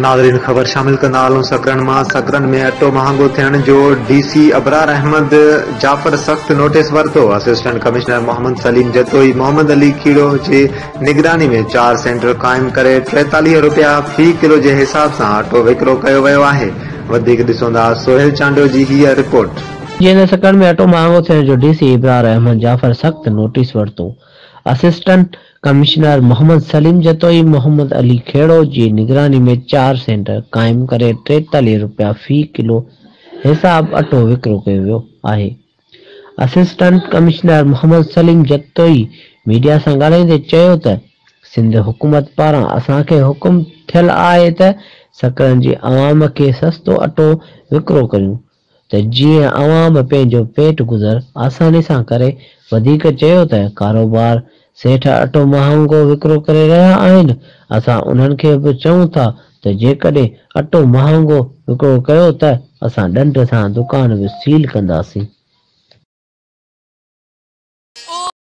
ناظرين خبر شامل ڪندا هلون سڪرنڊ مان سڪرنڊ ۾ اٽو مهانگو ٿيڻ جو ڊي سي ابرار احمد جعفر سخت نوٽيس ورتو، اسسٽنٽ ڪمشنر محمد سليم جتوئي محمد علي کيڙو جي نگراني ۾ چار سينٽر قائم ڪري 43 روپيا في ڪلو جي حساب سان اٽو وڪرو ڪيو ويو آهي، وڌيڪ ڏسوندا سهيل چانڊيو جي هيء رپورٽ. جنهن تي سڪرنڊ ۾ اٽو مهانگو ٿيڻ جو ڊي سي ابرار احمد جعفر سخت نوٽيس ورتو، اسسٽنٽ ڪمشنر محمد سليم جتوئي محمد علي کهڙو جي نگراني ۾ چار سينٽر قائم ڪري 43 روپيا في ڪلو حساب اٽو وڪرو ڪيو ويو آهي. Assistant commissioner Muhammad Saleem Jatoi media سان ڳالهائيندي چيو ته سنڌ حڪومت پاران اسان کي حڪم ٿيل آهي ته سڪرنڊ جي عوام کي سستو اٽو وڪرو ڪريون ته جيئن عوام پنهنجو پيٽ گذر آساني سان ڪري، وڌيڪ چيو ته ڪاروبار سيٺ اٽو مهانگو وڪرو ڪري رهيا آهن، اسان انهن کي به چئون ٿا ته جيڪڏهن اٽو مهانگو وڪرو ڪيو ته اسان ڏنڊ سان دڪان به سيل ڪنداسين.